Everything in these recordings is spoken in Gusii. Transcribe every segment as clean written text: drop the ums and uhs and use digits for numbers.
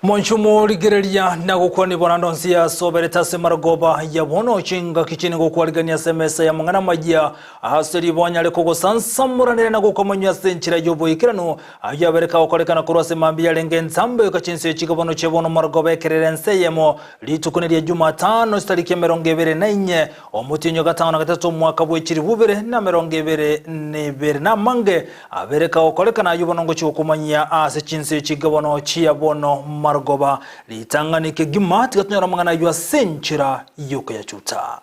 Monchumo rigereria na gokwania bonando nsi yasoberete ase marogoba ya bono chingaki chine gokwarigania ase emesa ya mang'ana amayia ase ribonyare kogosansamoranera na gokomanywa ase enchera y'oboikeranu ayio abere kagokorekana korwa ase mambia yarenge entambe goika chinsa echi bono chia bono marogoba ekerere ense eyemo rituko neria Jumatano chitariki 24 omotienyi o gatano na gatato omwaka bwe chilifu bibere na 22 namange Abere kagokorekana ayio bono ngochia gokomanyia ase chinse chinke bono chia bono marogoba ritang'ani kegima, tiga tonyore amang'ana ayio ase enchera y'okoyachuta.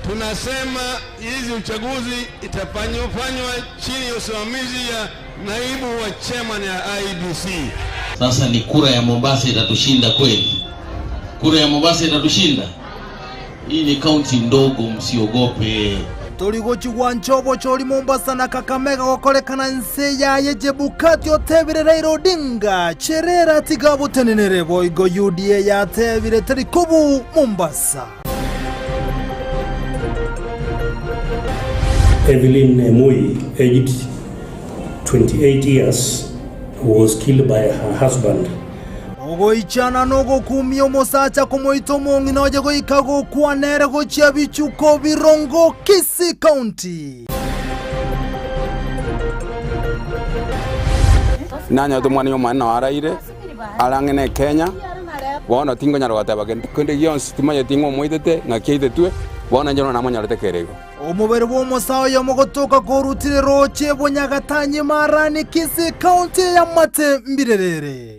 Tunasema hizi uchaguzi itafanywa chini ya usimamizi ya naibu wa chairman ya IEBC. Sasa ni kura ya Mombasa itatushinda kweli? Kura ya Mombasa itatushinda? Hii ni kaunti ndogo, msiogope. Tori gochia gwancha obochori Mombasa na Kakamega gokorekana inse yaye Chebukati otebire Raila Odinga cherera tiga botenenere boigo UDA yatebire teri kobu Mombasa. Evelyn Emui, aged 28 years, was killed by her husband. Ogoichana nogokumia omosacha komoita omong'ina oye goika gokwa nere gochia bichuko birongo Kisii County. Nanyorete omwana omonene nao araire, are ang'e ne Kenya, bono tinkonyara goteba kende kende gionsi, timanyeti ng'a omoitete, ng'aki aitetwe, bono inche nonya namonyorete kere igo. Omobere bw'omosae oyomo gotoka korutire rooche Bonyagatanyie Marani Kisii County y'amate mbirerere.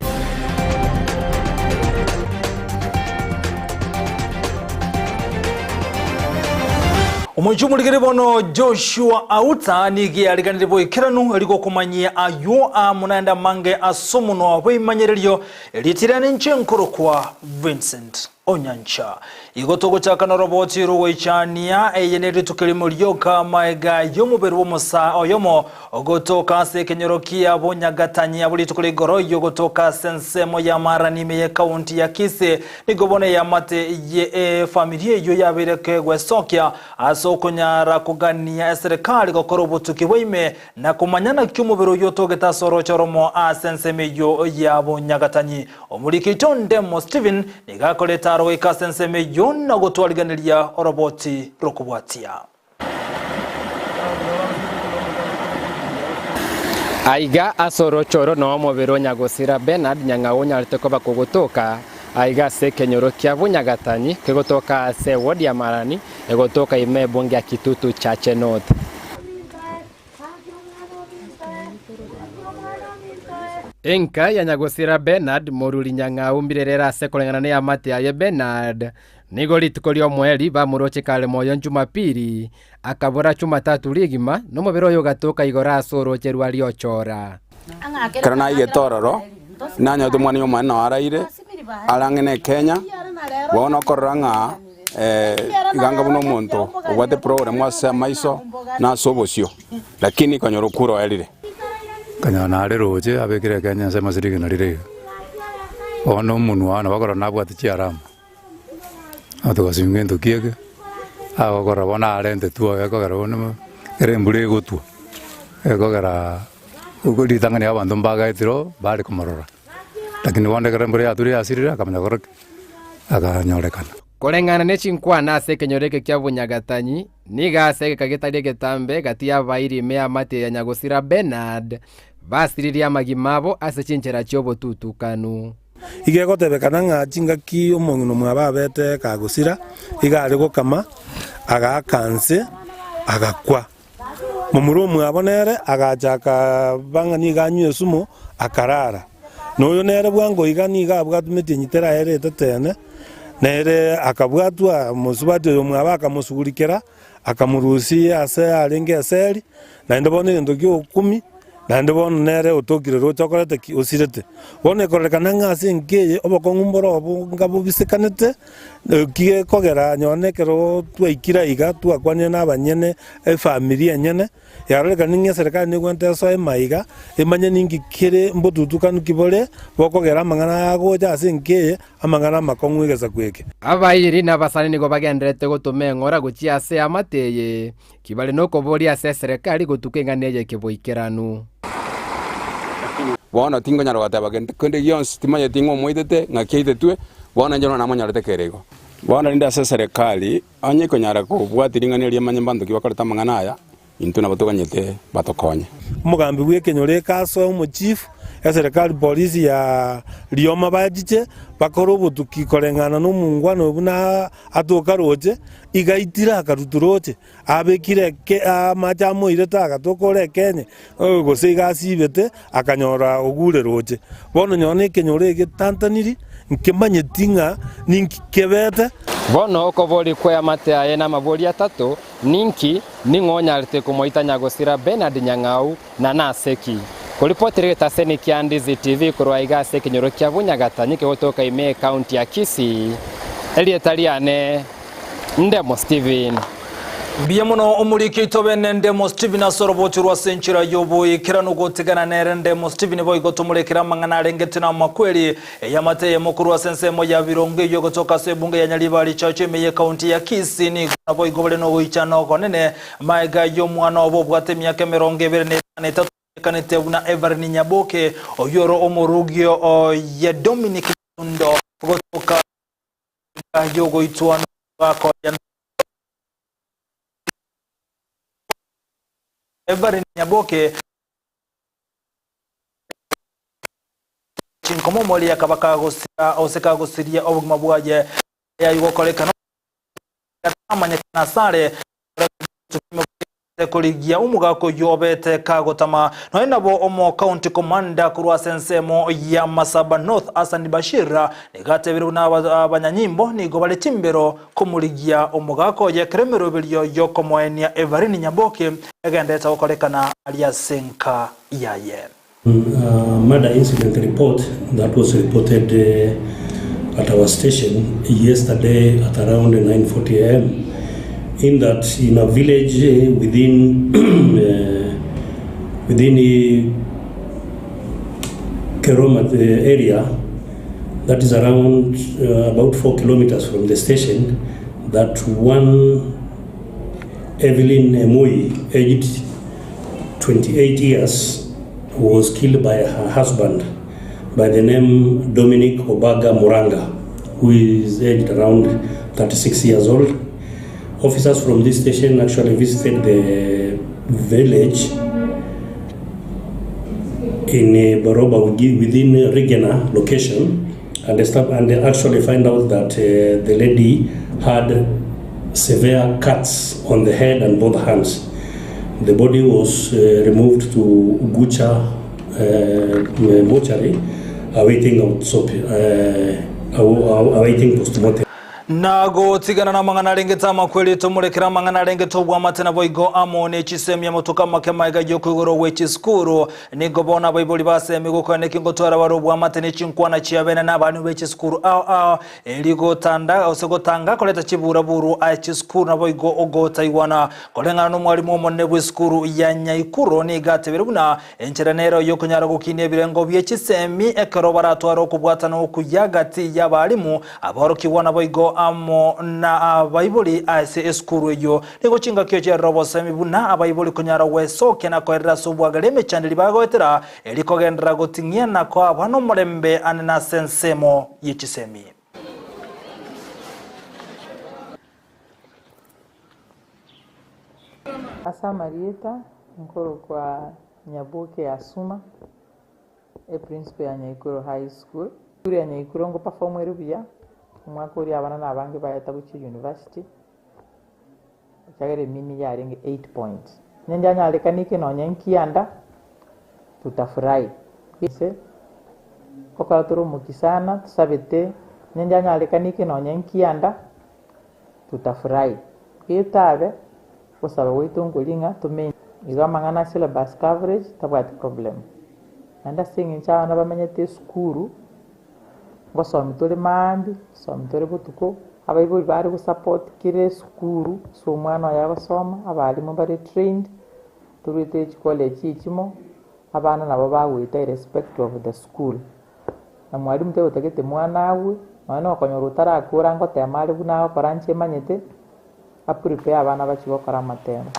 Omochie omorigeri bono Joshua Auta nigo yariganirie boikeranu erio gokomanyia aywo amo naende amange ase omonwa bw'ebimanyererio erieta riane inche nkorokwa Vincent Onyancha. Igo togochaka noroboti rogoichania, eye nerituko erimo rioka amaega y'omobere bw'omosaa oyomo ogotoka ase ekenyoro kia Bonyagatanyia abwo rituko rigoro y'ogotoka ase ensemo ya Marani ime y'ekaunti ya Kisii. Nigo bono eamate ye efamiri eyio yabeire kegwesokia ase okonyara kogania eserekari gokora obotuki bwa ime na komanya naki omobere oyio otogete ase oroche oromo ase ensemo eyio ya Bonyagatanyi. Omoriki oito Ndemo Stephen nigo akorete aro goika ase ensemo eyio na gotwariganeria oroboti rokobwatia. Aiga ase oroche oro noo omobere o nyagosira Bernard Nyang'au onyarete koba kogotoka aiga ase ekenyoro kia Bunyagatanyi kegotoka ase ewodi ya Marani egotoka ime ebunge ya Kitutu Chache North. Enka ya nyagosira Bernard Moruri Nyang'au mbirerere ase koreng'ana neamate yaye Bernard. Nigo rituko ri'omoerio bamoroche kare moyo Jumapili, akabora Jumatatu rigima, nomobere oye ogatoka igoro ase orooche rwa Riochora. Ekero naigete ororo, nanyorete omwana omonene nao araire, are ang'e ne Kenya, bono okorora ng'a iga anga buna omonto obwate problem ase amaiso na ase obosio, lakini konyora okure oerire. Nkanyora nare roche abekire Ekenya ensemo ase rigena rire iga, bono omonwa one nabo akorora nabwate chiarama. Togasinywa gento ki eke, agokora bono arentetwe oyo ekogera bono ekero embura egotwa, ekogera ritang'ani abanto mbagaetire oo bare komorora, lakini bono ekero embura yature yasirire akamanya gokora ki? Akanyorekana. Koreng'ana ne chinkwana ase ekenyoro eke kia Bunyagatanyi, nigo ase egeka getari egetambe gati y'abairi ime y'amate ya nyagosira Bernard, basiririe amagima abo ase chinchera chi'obotutukanu. Igo egotebekana ng'a chingaki omong'ina omwabo abete kagosira, igo are gokama, agaaka nse, agakwa. Momura omwabo nere agacha akaba ng'a nigo anywa esumu, akarara. Na oyo nere bwango iga nigo abwatwe metienyi teraere etetene, nere akabwatwa mosubati oyo omwabo akamosugurikera, akamorusia ase arenge eseri, naende bono egento ki'ogokumia, Naende bono nere otokire roche okorete ki? Osirete. Bono ekororekana ng'a ase enka eye obokong'u mbore obo nga bobisekanete, eki gekogera nonye ekero twaikire aiga twakwanire na abanyene efamiri enyene, yarorekana ng'a eserekari negwenerete esoe maiga, emanye ninki kere mbotutukanu ki bore bokogera amang'ana aya agocha ase enka eye, amang'ana amakong'u egesaku eke. Abairi na abasani nigo bagendererete gotoma eng'ora gochia ase eamate eye, Kibare nokoboria ase eserekari gotuka eng'ana eye keboikeranu. Bono tinkonyara goteba gento kende gionsi, timanyeti ng'a omoitete, ng'aki aitetwe, bono inche nonya namonyorete kere igo. Bono rende ase eserekari, onye ekonyara kobwatia ring'ana erio emanye mbanto ki bakorete amang'ana aya, intwe nabo toganyete batokonye. Omogambi bw'ekenyoro ekasoe omochifu, eserekari polisi ya rioma bachiche bakore obotuki koreng'ana nomongwana oyo buna atoka roche, iga aitire akarutu roche, abekire eke amache amoirete agatoka ore ekenye, gose iga asibete akanyora ogure roche. Bono nonye na ekenyoro egetantaniri, nkemanyeti ng'a ninki kebete. Bono okobori kw'eamate aye namabori atato, Ninki, ning'o onyarete komoita nyagosira Bernard Nyang'au, na nase ki? Koripotera egetaseni kia Ndizi TV korwa aiga ase ekenyoro kia Bunyagata nyike gotoka ime ekaunti ya Kisii, erieta riane Ndemo Steven. Mbuya mono omoriki oito bene Ndemo Steven ase orobocho rwa ase enchera y'oboikeranu gotigana nere Ndemo Steven boigo tomorekere amang'ana arengetwe na amakweri Eyamate eyemo korwa ase ensemo ya birongo eyio egotoka ase ebunge ya Nyaribari Church ime y'ekaunti ya Kisii nigo naboigo bare nogoichana okonene maega y'omwana obo obwate emiaka 25 na omanyekanete buna Everine Nyaboke oyio ore omorugio oye Dominic Nyundo gotoka yogoitwa nomogaka oye Everine Nyaboke Chinkomo omoria akaba kagosira ose kagosiria obogima bwaye yayigokorekana amanyekana asare korigia omogaka oyio obete kagotama noe nabo omo county commander korwa ase ensemo ya Masaba North Hassan Bashir nigo atebire buna abanyanyimbo nigo bare chimbero komorigia omogaka oye ekero emeroberio yokomoenia Everine Nyaboke egenderete gokorekana aria ase enka yaye. Murder incident report that was reported at our station yesterday at around 9:40 am in that in a village within within Keroma area that is around about 4 kilometers from the station that one Evelyn Emoi aged 28 years was killed by her husband by the name Dominic Obaga Muranga who is aged around 36 years old. Officers from this station actually visited the village in Baroba within Rigena location and and they actually find out that uh, the lady had severe cuts on the head and both hands. The body was uh, removed to Gucha uh, mortuary awaiting autopsy, uh, awaiting postmortem. Na gotigana namang'ana arengete amakweri tomorekere amang'ana arengete obwamate naboigo amo ne chisemi amatuko amake magega y'okoigorwa gwe chisukuru. Nigo bono abaibori basemi gokora neki ngotwara bare obwamate ne chinkwana chiabene na abalimu be chisukuru ao ao eri gotanda gose gotanga koreta chiburaburu aye chisukuru naboigo ogotaigwana. Koreng'ana nomwalimu omonene bw'esukuru ya Nyaikuro nigo atebire buna Enchera nero y'okonyara gokinia ebirengo bie chisemi ekero baratware okobwatana okuya gati y'abalimu, aborokigwa naboigo amo na abaibori ase esukuru eyio. Nigo chingaki ocherera obosemi buna abaibori konyara gwesokia na koerera ase obwagare emechanderi bagoetera, eri kogenderera goting'ia na koa abana omorembe ane nase ensemo ye chisemi. Ase amarieta nkorokwa Nyaboke Asuma, eprinciple ya Nyaikuro High School. Esukuru ya Nyaikuro ngo perform ere buya, omwaka oria abana na abange baeta gochia university, ekiagera emean yarenge eight point. Onye ndianyarekanike nonye nkianda, tutafurahi. Ase gokora tore omokia sana, tosabete onye ndianyarekanike nonye nkianda, tutafurahi. Getabe, Ogosaba gwaito nkoria ng'a tomenye igo amang'ana a syllabus coverage tabwati problem. Naende ase eng'encho abana bamenyete esukuru, ngosomi tore maambia, ngosomi tore botuko, abaibori bare gosupport kera esukuru ase omwana oye agosoma, abalimu mbare trained, torwete chicollege echimo, abana nabo bagoeta irrespective of the school. Na mwalimu tagotagete mwana agwe, nonya na okonyora otarakora ngotema are buna agokora nchemanyete, A prepare abana bachie gokora amatemo.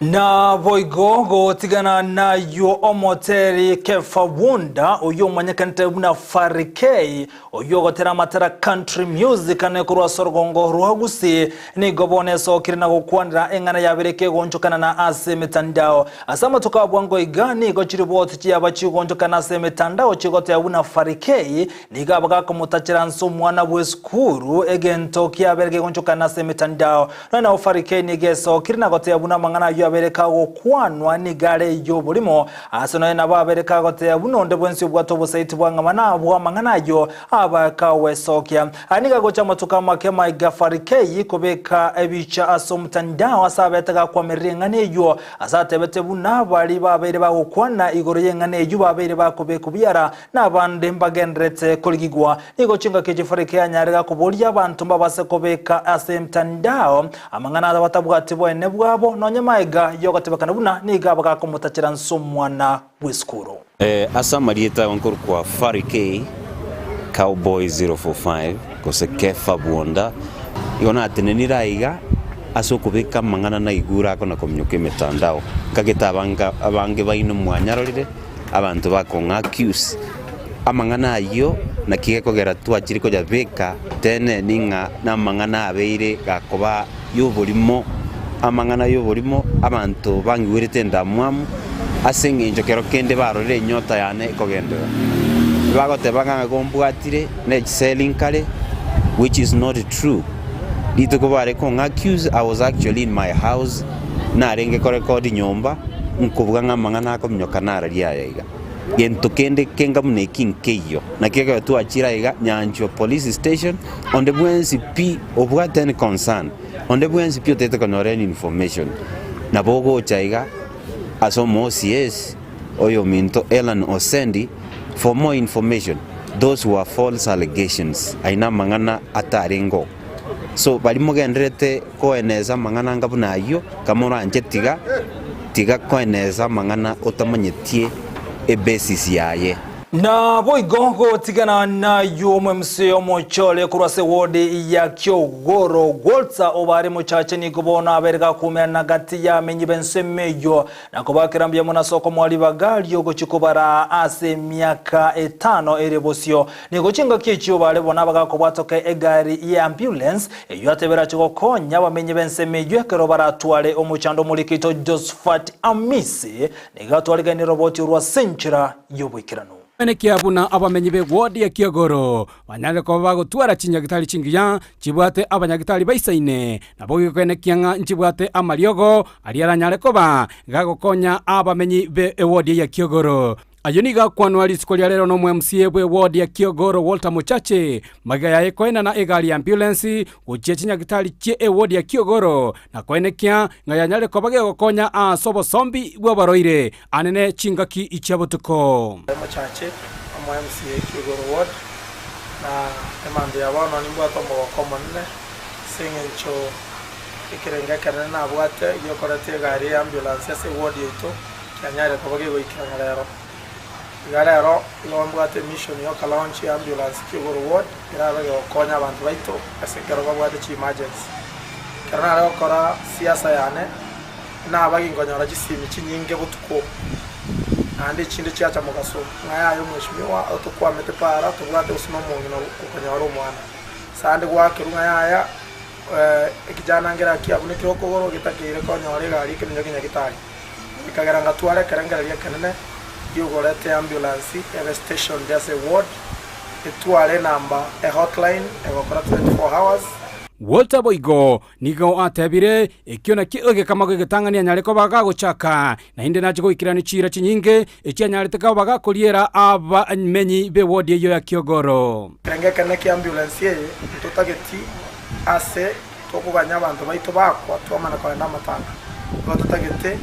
Na boigo gotigana nayio omoteri Kefa Wunda, oyio omanyekanete buna Fary K, oyio ogotera amatera country music ane korwa ase orogongo rwa Gusii, nigo bono esokire na gokwanera eng'ana yabere kegonchokanana ase emetandao. Ase amatuko a bwango iga nigo chiriboti chiaba chigonchokana ase emetandao chigoteba buna Fary K nigo abaga komotachera nse omwana bw'esukuru, egento kiabere kegonchokana ase emetandao. Nonya nabo Fary K nigo esokire na goteba buna amang'ana ayio abere kagokwanwa nigo are ay'oborimo. Ase nonya nabo abere kagoteba buna onde bwensi obwate obosaiti bwa ng'ama nabwo amang'ana ayio aba kagwesokia. Aya nigo agocha amatuko amake maiga Fary K kobeka ebicha ase omotandao ase abete gakwamerera eng'ana eyio ase atebete buna baria babeire bagokwana igoro y'eng'ana eyio babeire bakobekwa biara na abande mbagendererete korigigwa. Nigo chingaki echi Fary K anyare gakoboria abanto mbabase kobeka ase emtandao amang'ana aya batabwati boene bwabo nonye maega y'ogotebekana buna nigo aba gakomotachera nse omwana bw'esukuru. Ase amarieta ao nkorokwa Fary K, Cowboy 045, gose Kefa Bwonda, igo natenenire aiga ase okobeka amang'ana naigure ako na kominyoka emetandao. Nkagete abange abange baino mwanyarorire, abanto bakong'a accuse amang'ana ayio naki gekogera twachire koyabeka tene ning'a namang'ana abeire gakoba y'oborimo, amang'ana y'oborimo, abanto bangigwerete endamwamu, ase engencho kero kende barorire enyota yane ekogenderera. Bagoteba ng'a igo mbwatire ne chiseli nkare, which is not true. Rituko bare kong'a accuse, I was actually in my house, narenge korekodi nyomba, nkobuga ng'a amang'ana akominyoka nararia aya iga. Gento kende kenga buna eki nkeiyo. Naki ekero twachire aiga Nyanchwa Police Station, onde bwensi pi obwate any concern, onde bwensi pi otagete konyora any information, nabo ogocha aiga ase omo OCS oyominto Ellan Osendi for more information. Those were false allegations, ayio namang'ana atarenge oo. So baria mogendererete koenesa amang'ana anga buna ayio, kamoranche tiga, tiga koenesa amang'ana otamanyetie ebasis yaye. Naboigo gotigana nayio omwemse omochore korwa ase ewodi ya Kiogoro, Walter Obare Mochache nigo bono abeire gakumerana gati y'amenyi b'ensemo eyio na kobakera mbuya mono ase okomoa ribaga riogochia kobara ase emiaka etano ere bosio. Nigo chingaki echio bare bono abagakobwatoka egari y'ambulance eyio atebire ache gokonya abamenyi b'ensemo eyio ekero baratware omochando omorikito Josphat Amisi nigo atwariganie roboti orwo ase enchera y'oboikeranu. Enekia buna abamenyi b'ewodi ya Kiogoro banyare koba bagotwara chinyagitari chingiya chibwate abanyagitari baisaine, nabo gekoenekia ng'a nchibwate amariogo aria aranyare koba gagokonya abamenyi b'ewodi ya Kiogoro. Ayio nigo akwanwa rituko ria rero n'omo MCA bw'ewodi ya Kiogoro Walter Mochache, magega yaye koenana egari ya ambulance gochia chinyagitari chie ewodi ya Kiogoro na koenekia ng'a yanyare koba gegokonya ase obosombi bw'abarwaire anene chingaki chia botuko. Mochache, omo MCA Kiogoro Ward, na emambia ya bono nimbwate omogoko omonene ase eng'encho ekerengo ekenene nabwate giokoreta egari ya ambulance ase eward yaito kianyarire koba kegoikerana rero. Iga rero igo mbwate emission yoka launch ya ambulance Kiogoro Ward erabe gegokonya abanto baito ase ekero babwate chi emergency. Ekero nare gokora siasa yane naba ginkonyora chisimi chinyinge botuko naende echinde chiacha mogaso ng'a yaya omweshimiwa otokwamete para tobwate gose na omong'ina okonyora omwana. Sande gwakerwa ng'a yaya ekijana nkere kiabunekire okogoro getakeire konyora egari ekeminyoki nyagitari. Ekagera ngatwara ekerengererio ekenene gi'ogoreta eambulansi ebe stationed ase eward, etware enamba ehotline egokora 24 hours. Walter boigo nigo atebire, Ekio nakio egekamago egetang'ani anyare koba gagochaka, naende nache goikerania chiira chinyinge echi anyarete koba gakoriera abamenyi b'ewodi eyio ya Kiogoro. Ekerengo ekenene ki'ambulansi eye ntotageti ase tokoganya abanto baito bakwa twamana kogenda amatanga. Nigo totagete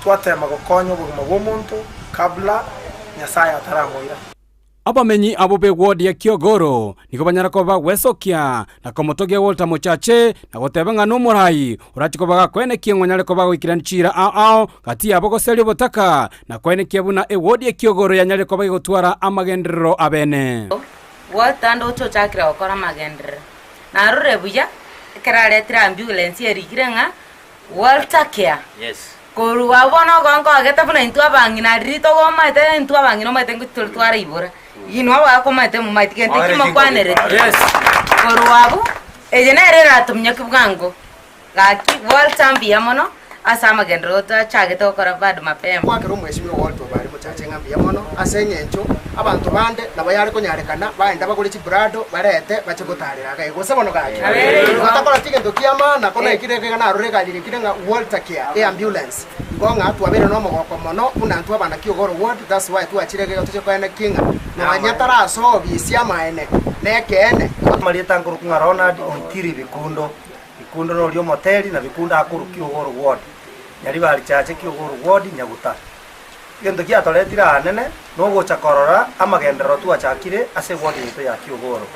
twatema gokonya obogima bw'omonto kabla Nyasaye ataramoira. Abamenyi abwo b'ewodi ya Kiogoro nigo banyara koba bagwesokia na komotogia Walter Mochache na goteba ng'a nomorai orache koba gakoenekia ng'a onyare koba agoikerania chiira ao ao gati yabo goseria obotaka na koenekia buna ewodi ya Kiogoro yanyarire koba egotwara amagenderero abene. Walter ndoche ochakire gokora amagenderero. Narore buya ekero aretire ambulance erikire ng'a Walter Care. Korwa abwo bono ogonkogete buna intwe abang'ina riria togomaete intwe abang'ina omanyete ngochi tore twaraibora, inwe abagaka omanyete momaeti gento ekio mokwanereti. Korwa abwo, eye nere eratominyoki bwango, gaki Walter mbuya mono ase amagenderero twachagete gokora bado mapema. Gwakera omwesimi o Walter Obare mochache ng'a mbuya mono ase eng'encho abanto bande nabo yare konyarekana baende bagore chibrado barete bache gotarera iga gose bono gaki. Igo takoreti egento kia maana ko naikire iga narore egari rikire ng'a Walter Care eambulance. Igo ng'a twabeire nomogoko mono buna intwe abana Kiogoro ward that's why twachire iga toche koenekia ng'a nonya tarasoa obisi amaene nekeene. Amarieta nkorokwa ng'a Ronald Ontiri Bikundo. Bikundo noria omoteri na Bikundo akorwa Kiogoro ward, Nyaribari Church Kiogoro ward, Nyaguta. Egento giatoretire aanene nogocha korora amagenderero twachakire ase eward yaito ya Kiogoro.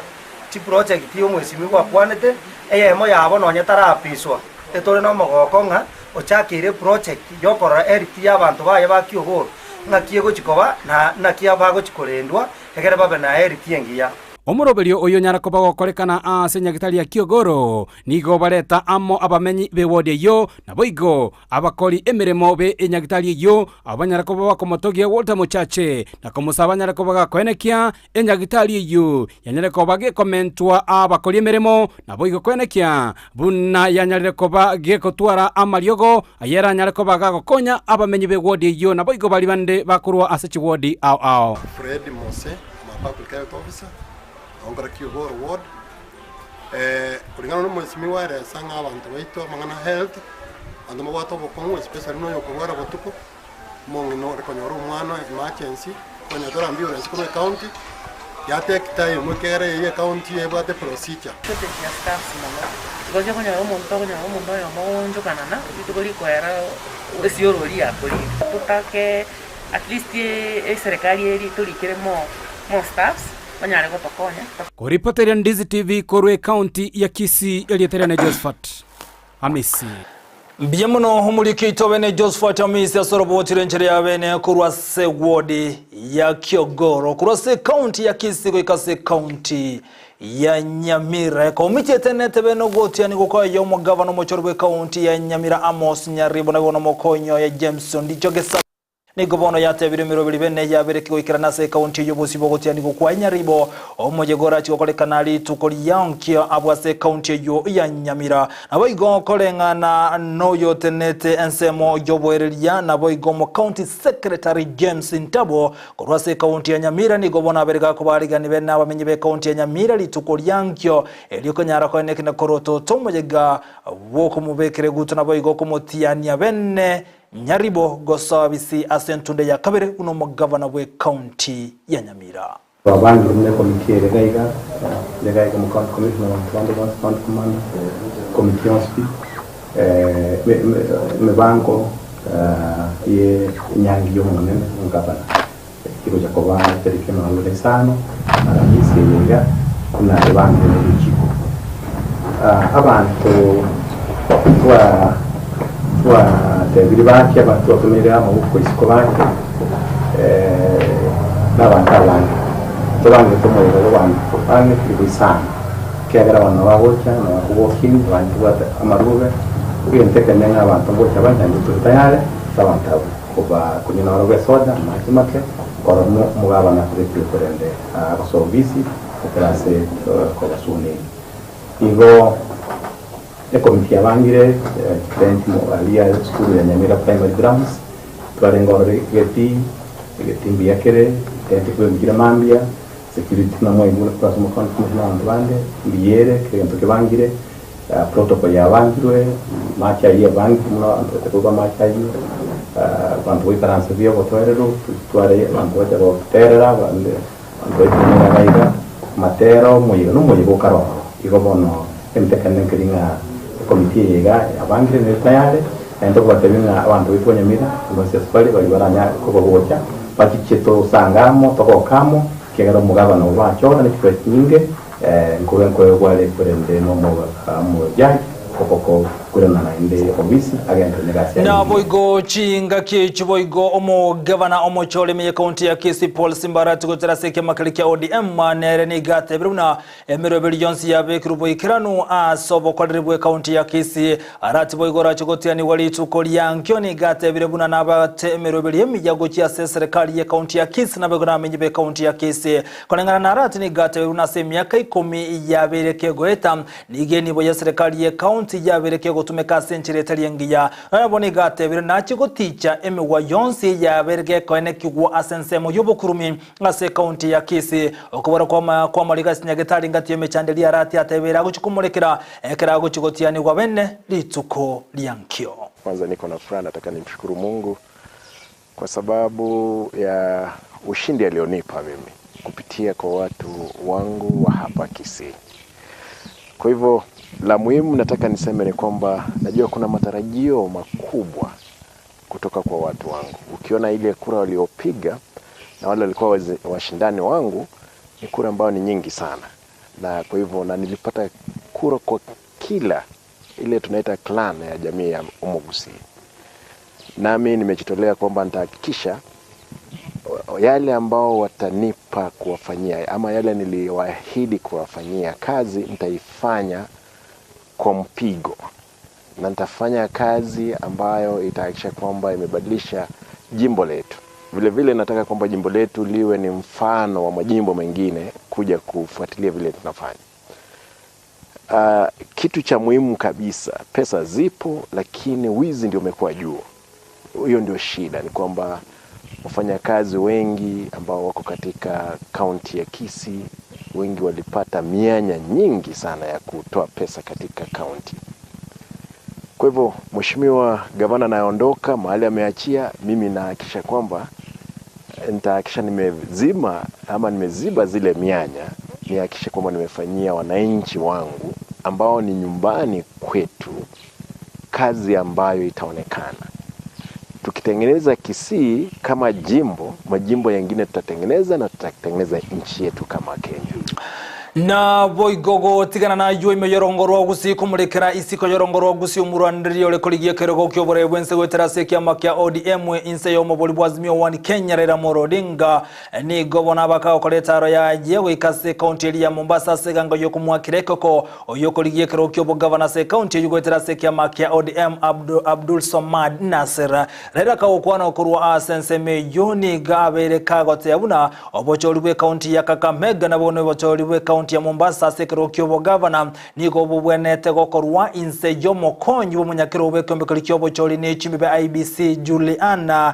Chiproject omwesimigwa akwanete, eyemo yabo nonye tarapiswa, etore nomogoko ng'a ochakeire eproject yokorora health y'abanto baye ba Kiogoro ng'aki egochi koba na naki bagochi korendwa egere babe na health engiya. Omoroberio oyio onyare koba gokorekana aase nyagitari ya Kiogoro, nigo bareta amo abamenyi b'ewodi eyio, naboigo abakori emeremo be enyagitari eyio, abwo banyare koba bakomotogia Walter Mochache, na komosaba anyare koba gakoenekia enyagitari eyio yanyare koba gekomentwa abakori emeremo, naboigo koenekia buna yanyarire koba gegotwara amariogo ayeranyare koba gagokonya abamenyi b'ewodi eyio, naboigo baria bande bakorwa ase chiwodi ao ao. Fred Mose, I'm a public health officer, onkora Kiogoro ward. Kulingana na omwesimigwa eresa ng'a abanto baito amang'ana health, abanto mbabwate obokong'u especially noyo okorwara botuko, omong'ina ore konyora omwana emergency, konya tore ambulance korwa ecounty, ya take time ekiagera eyio ecounty ebwate procedure. Shortage ya staffs mono, igo okonyora omonto okonyora omonto oyomo ogoonchokanana, rituko rikoera esiorori yakorire. Totake at least eserekari eri torikere more more staffs banyare gotokonya. Koripoteria Ndizi TV korwa ecounty ya Kisii erieta riane Josephat Amisi. Mbuya mono omoriki oito bene Josephat Amisi ase oroboti rw'enchera ya bene korwa ase ward ya Kiogoro korwa ase county ya Kisii goika ase county ya Nyamira. Ekomiti etenete bene ogotiani gokoyia omogavana omochori bwe county ya Nyamira Amos Nyaribo naigo nomokonyi oye James Ondicho Gesami. Nigo bono yatebire emeroberi bene yabereki goikerana ase ekaunti eyio bosio bogotianigwa kwa Nyaribo, omoyega orache gokorekana rituko riankio abwo ase ekaunti eyio ya Nyamira. Naboigo koreng'ana noyotenete ensemo y'oboereria naboigo omocounty secretary James Ntabo korwa ase ekaunti ya Nyamira nigo bono abere gakobarigani bene abamenyi b'ekaunti ya Nyamira rituko riankio erio konyara koenekina korototo omoyega bw'okomobekera eguto naboigo komotiania bene Nyaribo gosoa bisi ase entunde ya kabere buna omogavana bw'ecounty ya Nyamira. Twabangire buna ekomiti ere iga iga, ere iga iga omo county commissioner abanto bande bonsi county commander, ekomiti yonsi pi, emebango ye enyangi ya omonene omogavana egocha koba tariki emerongo ene na isano, aramisi eye iga buna ebangire ne richiko. Abanto twa twatebirie bache abanto twatomeire amaboko isiko bache na abanto abange. Tobangete omoyega bwa abanto bang'e chilifu isano, ekiagera abana nabo bagocha, nabo bakobokia, abande tobwate amarube, egento ekenene ng'a abanto ngocha bare naende tore tayari ase abanto abwo koba konywa noro bwa esoda, amache make, korora buna omogabana akobekiwe korende agosoa obisi ekero ase kobasuna eye. Igo ekomiti yabangire chitenti aria esukuru ya Nyamira Primary Grounds, twarenge ororo egetii, egetii mbuya kere, chitenti kobekire mambia, security buna mwaigure korwa ase omocounty commissioner na abanto bande, mbuya ere, kera egento kebangire, protocol yabangirwe, amache ayio abangirwe buna abanto bacha korwa amache ayio, abanto goikaransa buya obotoereru, tware abanto bacha goterera abande. Abanto baito nigo iga iga, amatera omoyega nomoyega okare ororo. Igo bono egento ekenene nkeri ng'a ekomiti eye iga yabangire nere tayare, naende tokobatebia ng'a abanto baito ba Nyamira bonsi ase bare baria baranyare koba gocha, bachiche tosange amo, togoke amo, ekiagera omogabana obo bachora ne chikura chinyinge, nkorwa nkoegwa are korende nomo omojaji okoboko. Koirana naende obisi agenderere negasi yaye Na engiya. boigo chingaki echi boigo omogavana omochore ime y'ekaunti ya Kisii Paul Simbarati goetera ase ekiama keria kia ODM nere nigo atebire buna emeroberi yonsi yabekirwe boikeranu ase obokoreri bw'ekaunti ya Kisii. Arati boigo orache gotianigwa rituko ria nkio nigo atebire buna nabate emeroberi emiya gochia ase eserekari y'ekaunti ya Kisii naboigo nabamenyi b'ekaunti ya Kisii. Koreng'ana na Arati nigo atebire buna ase emiaka ikomi yabeire kegoeta Nigo enibo y'eserekari y'ecounty yabeire kegotumeka ase enchera etari engiya. Nonya bono iga atebire nachie goticha emegwa yonsi yabeire gekoenekigwa ase ensemo y'obokurumi ase ecounty ya Kisii. Okobora kw'amariga ase nyagetari ngati y'emechando eria Arati atebeire agochia komorekera ekero agochia gotianigwa bene rituko ria nkio. Kwanza niko na furaha, nataka nimshukuru Mungu kwa sababu ya ushindi alionipa mimi kupitia kwa watu wangu wa hapa Kisii. Kwa hivyo la muhimu nataka niseme ni kwamba najua kuna matarajio makubwa kutoka kwa watu wangu. Ukiona ile kura waliopiga na wale walikuwa washindani wangu ni kura ambayo ni nyingi sana, na kwa hivyo na nilipata kura kwa kila ile tunaita clan ya jamii ya Omogusii. Nami nimejitolea kwamba nitahakikisha yale ambao watanipa kuwafanyia ama yale niliwaahidi kuwafanyia kazi nitaifanya kwa mpigo, na nitafanya kazi ambayo itahakikisha kwamba imebadilisha jimbo letu. Vile vile nataka kwamba jimbo letu liwe ni mfano wa majimbo mengine kuja kufuatilia vile tunafanya. Kitu cha muhimu kabisa, pesa zipo, lakini wizi ndio umekuwa juu. Hiyo ndio shida, ni kwamba wafanyakazi wengi ambao wako katika kaunti ya Kisii wengi walipata mianya nyingi sana ya kutoa pesa katika kaunti. Kwa hivyo mheshimiwa gavana anayeondoka mahali ameachia, mimi nahakikisha kwamba nitahakikisha nimezima ama nimeziba zile mianya, nihakikishe kwamba nimefanyia wananchi wangu ambao ni nyumbani kwetu kazi ambayo itaonekana. Tukitengeneza Kisii kama jimbo, majimbo yengine tutatengeneza na tutatengeneza nchi yetu kama Kenya. Na boigo gotigana nayo ime yorongo rwa Gusii komorekera isiko yorongo rwa Gusii omorwandereria ore korigia ekerogo kia oboraia bwense goetera ase ekiama kia ODM inse y'omobori bwa Azimio One Kenya Raila Amolo Odinga nigo bono abakagokora etaro yaye goika ase ekaunti eria ya Mombasa ase egango y'okomoakera ekoko oyio okorigia ekerogo kia obogavana ase ekaunti eyio goetera ase ekiama kia ODM Abdul Somad Nasir Raila akagokwana okorwa ase ensemo eyio nigo abeire kagotea buna Obochori bw'ekaunti ya Kakamega nabwo nobochori bw'ekaunti ya Mombasa ase ekerogo ki'obogavana nigo bobwenerete gokorwa inse y'omokonyi bw'omonyakerogo bw'ekeombe keria ki'obochori ne chimbibe IEBC Juliana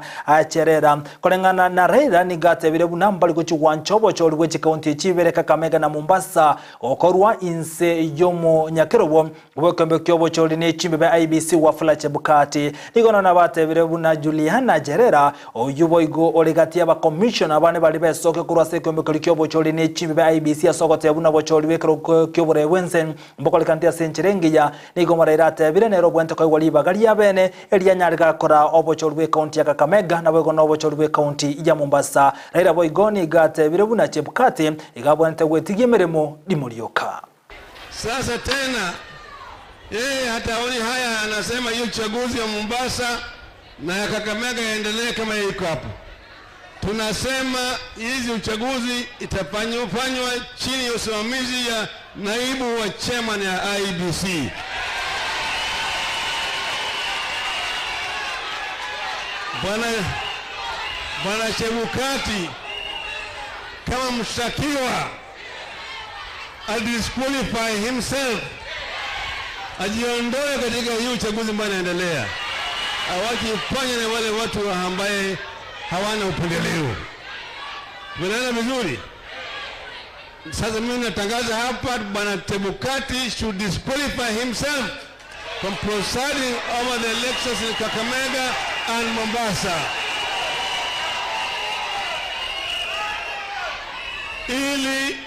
Cherera. Koreng'ana na Raila nigo atebire buna mbari gochia gwancha obochori bwe chikaunti echi ibere Kakamega na Mombasa gokorwa inse y'omonyakerogo Bw'ekeombe ki'obochori ne chimbibe IEBC Wafula Chebukati nigo nonya batebire buna Juliana Cherera oyio boigo ore gati y'abakomishona bane baria besoke korwa ase ekeombe keria ki'obochori ne chimbibe IEBC ase ogoteba buna obochori bw'ekerogo ki'oboraia bw'ense mbokorekanete ase enchera engiya. Nigo Moraira atebire nere obwenerete koegwa ribaga riabene erianyare gakora obochori bw'ekaunti ya Kakamega naboigo nobochori bw'ekaunti ya Mombasa. Raila boigo nigo atebire buna Chebukati iga abwenerete gwetigia emeremo rimo rioka. Sasa tena yeye hataoni haya, anasema hiyo uchaguzi ya Mombasa na ya Kakamega yaendelee kama iko hapo. Tunasema hizi uchaguzi itafanywa chini ya usimamizi ya naibu wa chairman ya IEBC. Bwana Chebukati kama mshtakiwa adisqualify himself, ajiondoe katika hii uchaguzi ambayo inaendelea, awakifanya na wale watu ambaye hawana upendeleo. Tunaelewana vizuri? Sasa mimi natangaza hapa, Bwana Chebukati should disqualify himself from presiding over the elections in Kakamega and Mombasa. Ili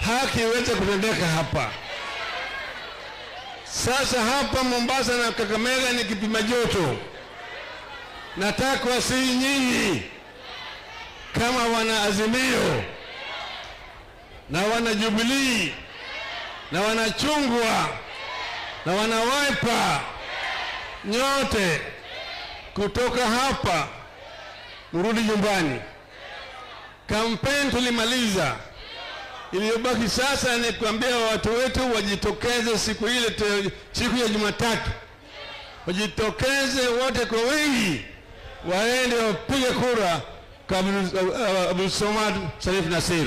haki iweze kutendeka hapa. Sasa hapa Mombasa na Kakamega ni kipima joto. Nataka si nyinyi kama wana Azimio na wana Jubilee na wana Chungwa na wana Wiper nyote kutoka hapa mrudi nyumbani. Kampeni tulimaliza, iliyobaki sasa ni kuambia watu wetu wajitokeze siku ile, siku ya Jumatatu, wajitokeze wote kwa wingi, waende wapige kura kwa Abdulswamad Sharif Nassir.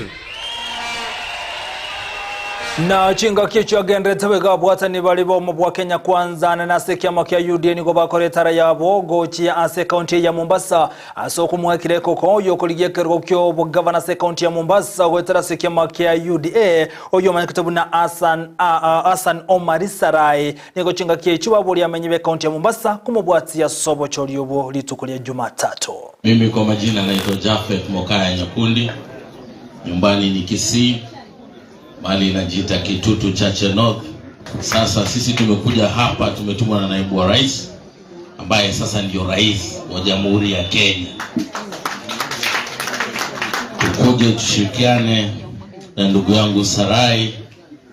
Na chingaki echio agenderete bwega abwatani bari bomo bwa Kenya Kwanza na nase kiama kia UDA nigo bakora etara yabo gochia ase ekaunti ya Mombasa ase okomwakira ekoko yokorigia ekerogo kia obogavana ase ekaunti ya Mombasa goetera ase kiama kia UDA oyo omanyekete buna Hassan Omar Sarai nigo chingaki echio baboria amenyi ba ekaunti ya Mombasa komobwatia ase obochori obo rituko ria Jumatatu. Mimi kwa majina naitwa Jafeth Mokaya Nyakundi, nyumbani ni Kisii, mali inajiita Kitutu Chache North. Sasa sisi tumekuja hapa, tumetumwa na naibu wa rais ambaye sasa ndio rais wa Jamhuri ya Kenya, tukuje tushirikiane na ndugu yangu Sarai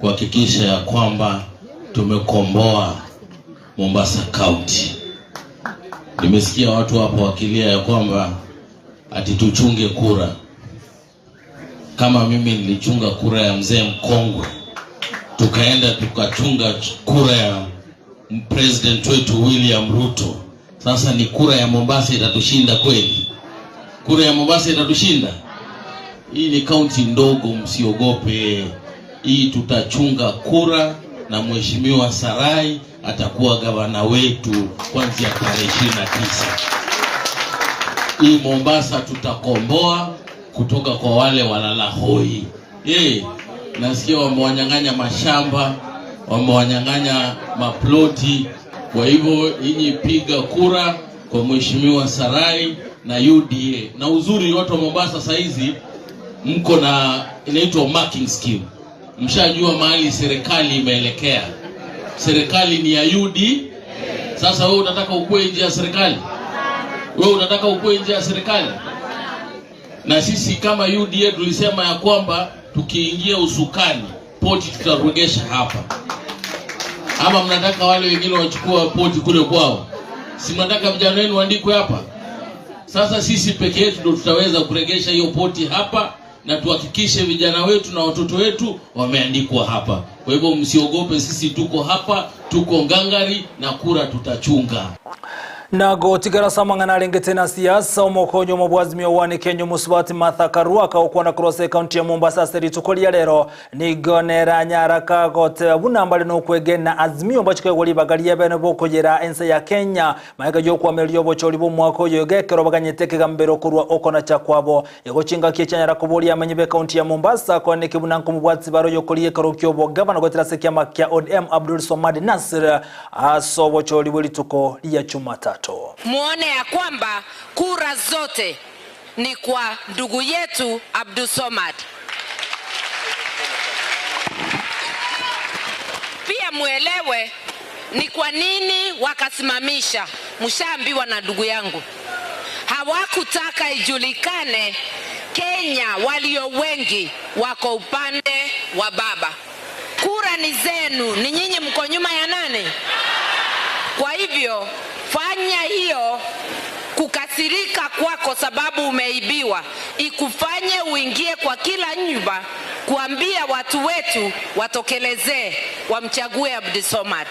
kuhakikisha ya kwamba tumekomboa Mombasa County. Nimesikia watu hapo wakilia ya kwamba ati tuchunge kura. Kama mimi nilichunga kura ya mzee mkongwe, tukaenda tukachunga kura ya president wetu William Ruto. Sasa ni kura ya Mombasa itatushinda kweli? Kura ya Mombasa itatushinda? Hii ni kaunti ndogo, msiogope. Hii tutachunga kura na Mheshimiwa Sarai atakuwa gavana wetu kuanzia tarehe 29. Hii Mombasa tutakomboa kutoka kwa wale walala hoi. Nasikia wamewanyang'anya mashamba, wamewanyang'anya maploti. Kwa hivyo nyinyi piga kura kwa Mheshimiwa Sarai na UDA. Na uzuri watu wa Mombasa saizi mko na inaitwa marking scheme. Mshajua mahali serikali imeelekea. Serikali ni ya UDA. Sasa wewe unataka ukue nje ya serikali? Wewe unataka ukue nje ya serikali? Na sisi kama UDA tulisema ya kwamba tukiingia usukani poti tutaregesha hapa. Ama mnataka wale wengine wachukue poti kule kwao? Si mnataka vijana wenu waandikwe hapa? Sasa sisi peke yetu ndio tutaweza kuregesha hiyo poti hapa na tuhakikishe vijana wetu na watoto wetu wameandikwa hapa. Kwa hivyo msiogope, sisi tuko hapa, tuko ngangari na kura tutachunga. Nago tigara samang'ana arengete na siasa omokonyo omobwazimio wane Kenya omusubati Martha Karua kaokwana cross ekaunti ya Mombasa ase rituko ria rero nigo neranyaraka goteba buna mbare nokwegena azimio mbachikegwa ribaga ria bene bokoyera ense ya Kenya maega yokwameria obochori bwa omwaka oyo gekero baganyete ekegambero korwa okonacha kwabo egochinga kiechanyara koboria amenyi ba ekaunti ya Mombasa kwaneke buna nkomobwatsi baro yokoria ekero kia obogavana goetera ase ekiama kia ODM Abdul Somad Nasir ase obochori bwa rituko ria Jumatatu. Muone ya kwamba kura zote ni kwa ndugu yetu Abdulsomad. Pia muelewe ni kwa nini wakasimamisha. Mshaambiwa na ndugu yangu, hawakutaka ijulikane Kenya walio wengi wako upande wa baba. Kura ni zenu, ni nyinyi mko nyuma ya nani? Kwa hivyo fanya hiyo kukasirika kwako sababu umeibiwa ikufanye uingie kwa kila nyumba kuambia watu wetu watokelezee wamchague Abdulsomad.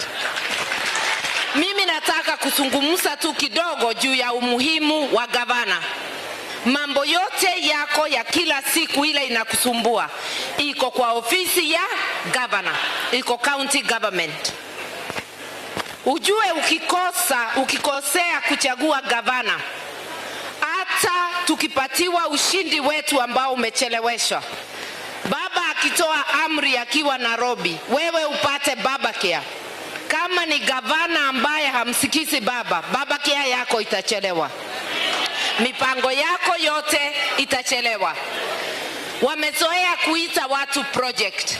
Mimi nataka kuzungumza tu kidogo juu ya umuhimu wa gavana. Mambo yote yako ya kila siku ile inakusumbua iko kwa ofisi ya gavana, iko county government. Ujue ukikosea kuchagua gavana, hata tukipatiwa ushindi wetu ambao umecheleweshwa, baba akitoa amri akiwa Nairobi, wewe upate baba care. Kama ni gavana ambaye hamsikizi baba, baba care yako itachelewa, mipango yako yote itachelewa. Wamezoea kuita watu project.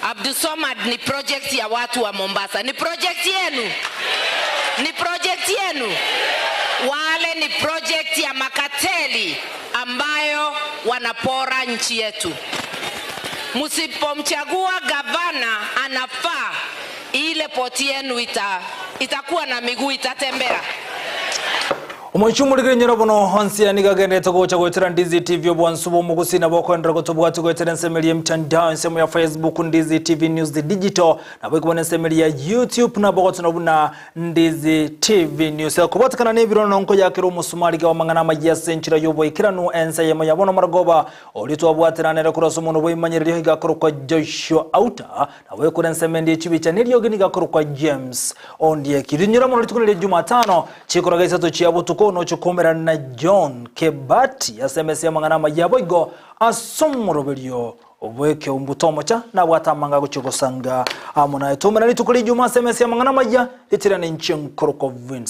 Abdulsomad ni project ya watu wa Mombasa. Ni project yenu? Ni project yenu? Wale ni project ya makateli ambayo wanapora nchi yetu. Msipomchagua gavana anafaa, Ile poti yenu ita, itakuwa na miguu itatembea. Omoichi omorigiri nyoro bono onsi nigo agenderete gocha goetera Ndizi TV obwansu bw'omogusi nabo okoenderera gotobwati goetera ensemo eria emitandao ensemo ya Facebook Ndizi TV News Digital nabo ekobana ensemo eria ya YouTube nabo ogotuna buna Ndizi TV News ekobwatekana n'ebirono nkoyakera omosumari wa amang'ana amaya ase enchera y'oboikeranu ense eyemo ya bono maragoba oria twabwateranere korwa ase omonwa bw'ebimanyererio iga akorokwa Joshua Auta Nabo ekure ensemo ende ye chibicha neriogi nigo akorokwa James Ondieki. Rinyora mono rituko riria Jumatano, chikoraga isato chia botuko noche koumerana na John Kebati ase emesa y'amang'ana amaya boigo ase omoroberio bw'ekeumbu tomocha nabwate amanga agochia gosanga amo naye. Toumerane rituko ria Ijumaa ase emesa y'amang'ana amaya ritirane inche nkorokwa Vincent.